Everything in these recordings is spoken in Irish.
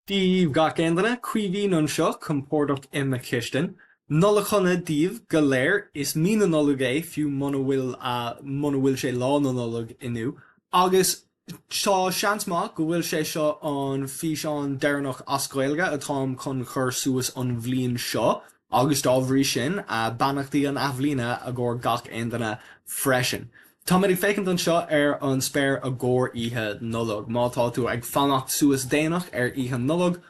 Daoibh gach aon duine, Caoimhín anseo, compordach i mo chistin. Nollaig shona daoibh go léir. Is mí na Nollag é, fiú muna bhfuil muna bhfuil sé Lá na Nollag inniu. Agus tá seans maith go bhfuil sé seo an físeán deireanach as Gaeilge atáim chun chur suas an bhliain seo. Agus dá bhrí sin, beannachtaí an athbhliana i gcomhair gach aon duine freisin. Táimid ag féachaint anseo ar an spéir i gcomhair Oíche Nollag. Má tá tú ag fanacht suas déanach ar Oíche Nollag,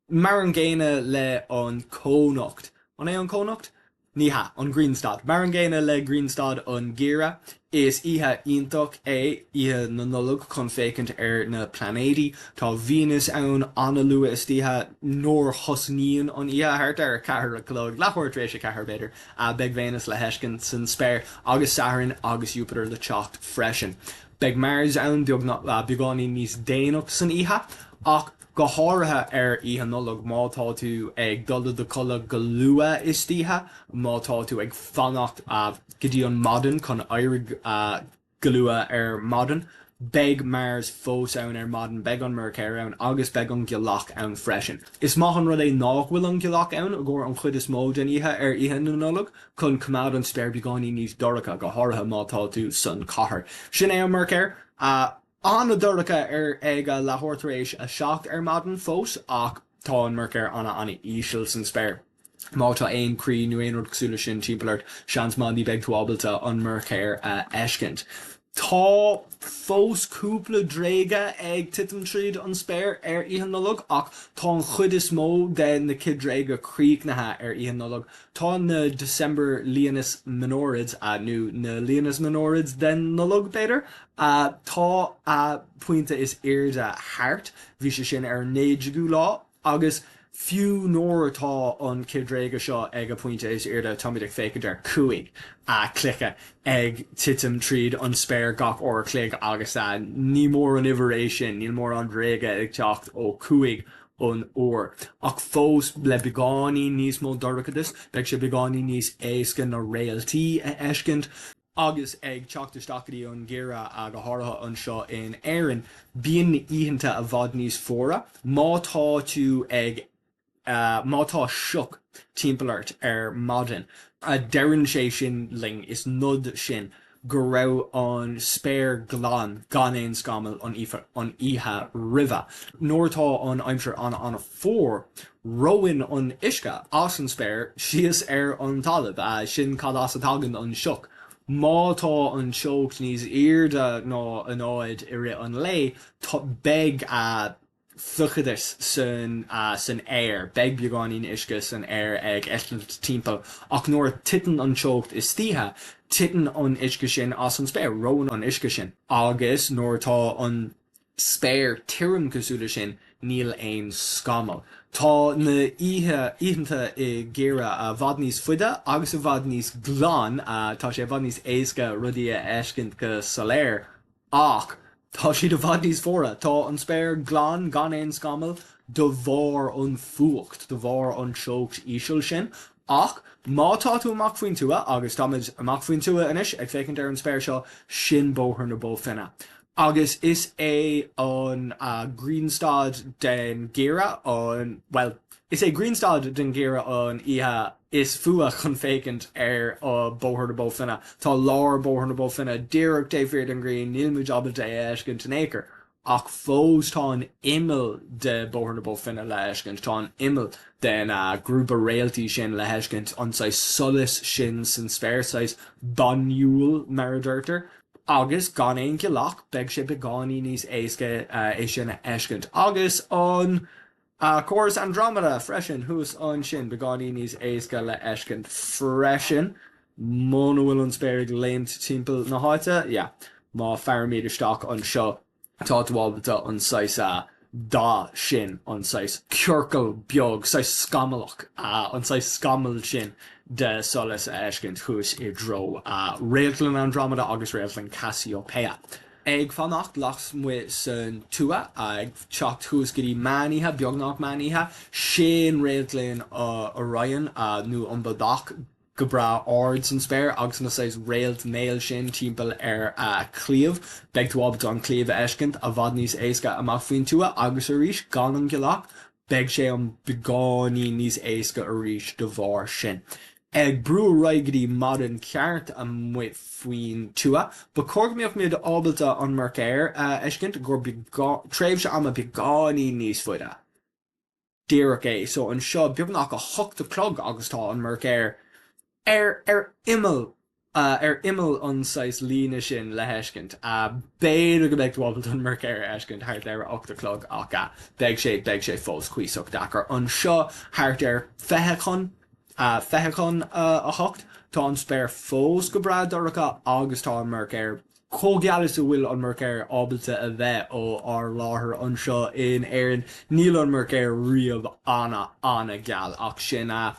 mar an gcéanna le an cónocht. An é an cónocht? Ní hea, an grianstad. Mar an gcéanna le grianstad an gheimhridh, is oíche iontach é Oíche na Nollag chun féachaint ar na pláinéidí. Tá Venus ann an-luath istoíche nuair thosnaíonn an oíche, thart ar 4 a chlog, leathuair tar éis a ceathair b'fhéidir. Beidh Véineas le feiscint san spéir agus Satharn agus Jupiter le teacht freisin. Beidh Mars ann beagáinín níos déanach san oíche ach go háirithe ar Oíche Nollag má tá tú ag dul i do chodladh go luath istoíche, má tá tú ag fanacht go dtí an maidin chun éirigh go luath ar maidin, beidh Mars fós ann ar maidin, beidh an Meircéir ann agus beidh an ghealach ann freisin. Is maith an rud é nach bhfuil an ghealach ann i gcomhair an chuid is mó den oíche ar Oíche na Nollag chun coimeád an spéir beagáinín níos dorcha, go háirithe má tá tú san chathair. Sin é an Meircéir. An-dorcha ar ag a leathuair tar éis a 7 ar maidin fós ach tá an Meircéir ana-ana-íseal san spéir. Má tá aon chroí nó aon rud cosúil leis sin timpeall ort, seans maith ní beidh tú ábalta an Meircéir a fheiscint. Tá fós cúpla duilleoga ag titim tríd an spéir ar Oíche Nollag ach tá an chuid is mó de na duilleoga críochnaithe ar Oíche Nollag. Tá na December Leonis Minorids, nó na Leonis Minorids den Nollaig, b'fhéidir? Tá a pointe is airde thart, bhí sé sin ar an 19ú lá, agus fiú nuair atá an chuidreoga seo ag a pointe is airde, táimid ag féachaint ar 5 chluiche ag titim tríd an spéir gach uair a chloig agus ní mór an uimhir é sin, níl mórán duilleoga ag teacht ó 5 an uair. Ach fós, le beagáinín níos mó dorchadas, beidh sé beagáinín níos éasca na réaltaí a fheiscint. Agus ag teacht isteach go dtí an geimhreadh, go háirithe anseo in Éirinn, bíonn na oícheanta i bhfad níos fuaire. Má tá tú ag, má tá sioc timpeall ort ar maidin, deireann sé sin linn, is nod sin go raibh an spéir glan gan aon scamall an oíche roimhe. Nuair atá an aimsir an-an-fhuar, reonn an uisce as an spéir síos ar an talamh. Sin cad as a dtagann an sioc. Má tá an teocht níos airde ná a náid i rith an lae, beidh fliuchadas san san aer, beidh beagáinín uisce san aer ag eitilt timpeall, ach nuair a titeann an teocht istoíche, titeann an uisce sin as an spéir, reonn an uisce sin, agus nuair atá an spéir tirim cosúil leis sin, níl aon scamall. Tá na oíche, oícheanta i ngeimhreadh i bhfad níos faide agus i bhfad níos glan, tá sé i bhfad níos éasca rudaí a fheiscint go soiléir, Ach tá siad i bhfad níos fuaire. Tá an spéir glan gan aon scamall de bharr an fuacht, de bharr an teocht íseal sin. Ach má tá tú amach faoin tuath, agus táimid amach faoin tuath anois ag féachaint ar an spéir seo, sin Bóthar na Bó Finne. Agus is é an grianstad den gheimhreadh an, bhuel, Is é grianstad den gheimhreadh an oíche is fuath chun féachaint ar Bóthar na Bó Finne. Tá lár Bóthar na Bó Finne díreach taobh thiar den ghrian, níl muid ábalta é a fheiscint in aon chor. Ach fós tá an imeall de Bóthar na Bó Finne le fheiscint, tá an imeall den grúpa réaltaí sin le feiscint, an saghas solais sin san spéir, saghas baineúil mar a deirtear. Agus gan aon ghealach beidh sé beagáinín níos éasca é sin a fheiscint. Agus an Córas Andromeda freisin thuas ansin, beagáinín níos éasca le fheiscint freisin muna bhfuil an spéir ag léimt timpeall na háite, yeah, má fairimid isteach anseo tá tú ábalta an saghas dath sin, an saghas ciorcal beag, saghas scamallach, an saghas scamall sin de solas a fheiscint thuas i dtreo Réaltlann Andromeda agus Réaltlann Cassiopeia. Ag fanacht lasmuigh san tuath, ag teacht thuas go dtí meán oíche, beagnach meán oíche, sin Réaltlann Orion, nó an Bodach, go breá ard san spéir agus na saghas réaltnéal sin timpeall ar a chliabh. Beidh tú ábalta an cliabh a fheiscint i bhfad níos éasca amach faoin tuath agus arís gan an ghealach. Beidh sé an beagáinín níos éasca arís de bharr sin. Ag brú ar aghaidh go dtí maidin ceart amuigh faoin tuath, ba chóir go mbeadh muid ábalta an Mearcair a fheiscint i gcomhair tréimhse ama beagáinín níos faide. Díreach é. So anseo beagnach 8 a chlog agus tá an Mearcair ar ar imeall ar imeall an saghas líne sin le feiscint. B'fhéidir go mbeidh tú ábalta an Mearcair a fheiscint thart ar a 8 a chlog ach beidh sé beidh sé fós cuíosach deacair. Anseo thart ar 20 chun 20 chun a 8 tá an spéir fós go breá dorcha agus tá an Mearcair chomh geal is a bhfuil an Mearcair ábalta a bheith ó ár láthair anseo in Éirinn. Níl an Mearcair riamh ana ana-gheal ach sin a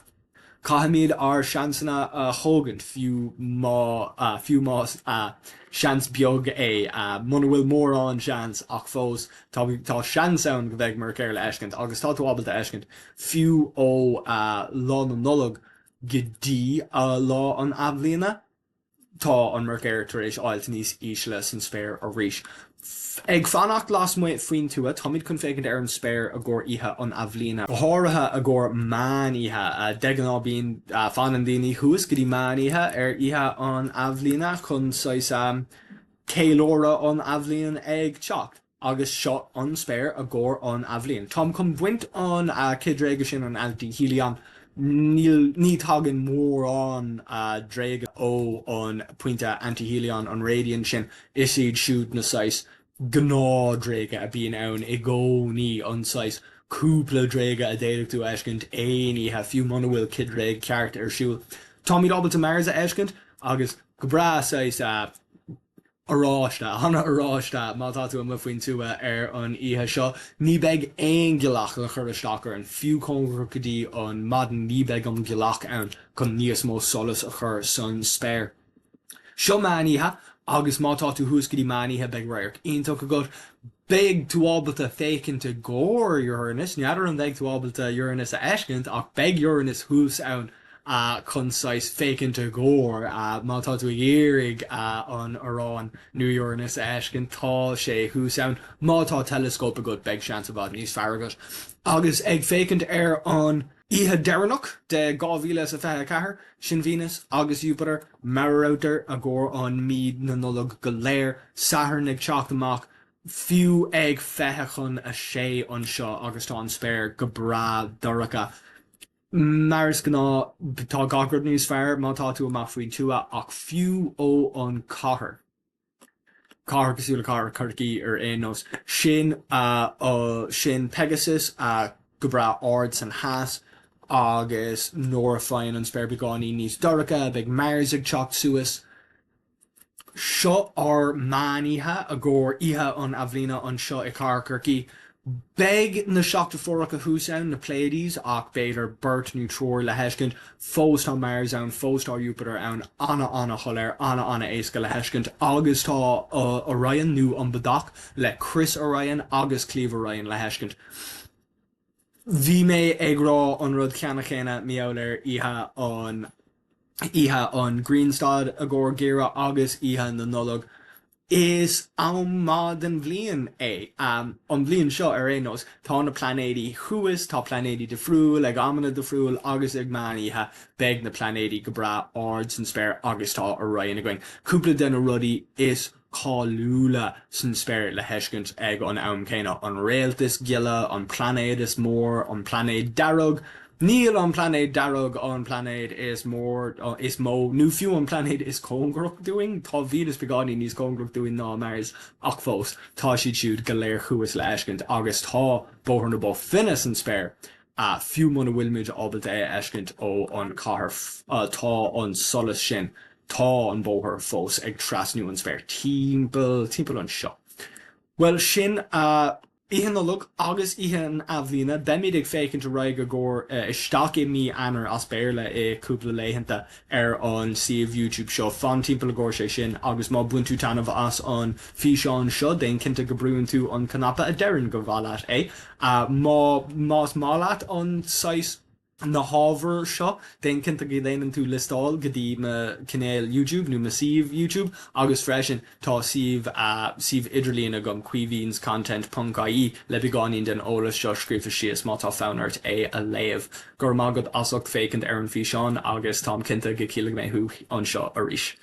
Caithfimid ár seansanna a thógaint, fiú má fiú más seans beag é. Muna bhfuil mórán seans ach fós tá tá seans ann go mbeidh Mearcair le feiscint agus tá tú ábalta a fheiscint fiú ó Lá na Nollag go dtí Lá an Athbhliana. Tá an Mearcair tar éis fháilt níos ísle san spéir arís. Ag fanacht lasmuigh faoin tuath, táimid chun féachaint ar an spéir i gcomhair Oíche an Athbhliana, go háirithe i gcomhair meán oíche. De ghnáth bíonn, fanann daoine thuas go dtí meán oíche ar Oíche an Athbhliana chun saghas ceiliúradh an Athbhliain ag teacht. Agus seo an spéir i gcomhair an athbhliain. Táim chun baint an cithfhadréaga sin, an antihelion. Níl, ní tagann mórán dréaga ó an pointe antihelion, an radiant sin. Is iad siúd na saghas gnáthdhréaga a bíonn ann i gcónaí, an saghas cúpla dréaga a d'fhéadfadh tú a fheiscint aon oíche, fiú muna bhfuil cithfhadréag ceart ar siúl. Táimid ábalta Mars a fheiscint agus go breá saghas oráiste, an-oráiste má tá tú amuigh faoin tuath ar an oíche seo. Ní beidh aon ghealach le cur isteach orainn, fiú cóngarach go dtí an maidin ní beidh an ghealach ann chun níos mó solais a chur san spéir. Seo meán oíche agus má tá tú thuas go dtí meán oíche beidh radharc iontach agat. Beidh tú ábalta féachaint i gcomhair Uranus, n'fheadar an mbeidh tú ábalta Uranus a fheiscint ach beidh Uranus thuas ann chun saghas féachaint i gcomhair má tá tú ag iarraidh an Úráin nó Uranus a fheiscint, tá sé thuas ann. Má tá teileascóp agat beidh seans i bhfad níos fearr agat. Agus ag féachaint ar an oíche deireanach de 2024, sin Venus agus Jupiter, mar a rabhtar i gcomhair an mí na Nollag go léir, Satharn ag teacht amach, fiú ag 5:40 anseo agus tá an spéir go breá dorcha. Mar is gnáth, tá gach rud níos fearr má tá tú amach faoin tuath, ach fiú ó an cathair, cathair cosúil le cathair Chorcaí ar aon nós, sin sin Pegasus go breá ard san theas agus nuair a faigheann an spéir beagáinín níos dorcha, beidh Mars ag teacht suas. Seo ár meán oíche i gcomhair Oíche an Athbhliana anseo i Cathair Chorcaí. Beidh na Seachtar thuas ann, na Pleiades, ach b'fhéidir beirt nó triúr le feiscint. Fós tá Mars ann, fós tá Jupiter ann, ana-ana-shoiléir, ana-ana-éasca le feiscint. Agus tá Orion, nó an Bodach, le Crios Orion agus Claíomh Orion le feiscint. Bhí mé ag rá an rud ceanna chéanna mar gheall ar oíche an oíche an Ghrianstad i gcomhair geimhreadh agus oíche na Nollag. Is am maith den bhliain é, an bhliain seo ar aon nós. Tá na plainéidí thuas, tá plainéidí difriúil ag amanna difriúil agus ag meán oíche beidh na plainéidí go breá ard san spéir agus tá Orion againn. Cúpla de na rudaí is cáiliúla san spéir le feiscint ag an am céanna, an réalt is gile, an plainéad is mór, an plainéad dearg. Níl an plainéad dearg an plainéad is mór, is mó, nó fiú an plainéad is cóngarach dúinn, tá Venus beagáinín níos cóngarach dúinn ná Mars, ach fós, tá siad siúd go léir thuas le feiscint agus tá Bóthar na Bó Finne san spéir, fiú muna bhfuilimid ábalta é a fheiscint ó an cathair, tá an solas sin Tá an bóthar fós ag trasnú an spéir timpeall, timpeall anseo. Bhuel, sin Oíche Nollag agus Oíche an Athbhliana. Beimid ag féachaint ar aghaidh i gcomhair isteach i mí Eanáir as Béarla i cúpla laethanta ar an suíomh YouTube seo. Fan timpeall i gcomhair sé sin agus má bhain tú taitneamh as an físeán seo, déan cinnte go brúann tú an cnaipe a deireann go mhaith leat é. Má, más maith leat an saghas. na hábhair seo, déan cinnte go ndéanann tú liostáil go dtí mo chainéal YouTube nó mo suíomh YouTube agus freisin tá suíomh suíomh idirlíon agam caoimhinscontent ponc ie le beagáinín den eolas seo scríofa síos má tá fonn ort é a léamh. Go raibh maith agat as ucht féachaint ar an físeán agus táim cinnte go gcífidh mé thú anseo arís.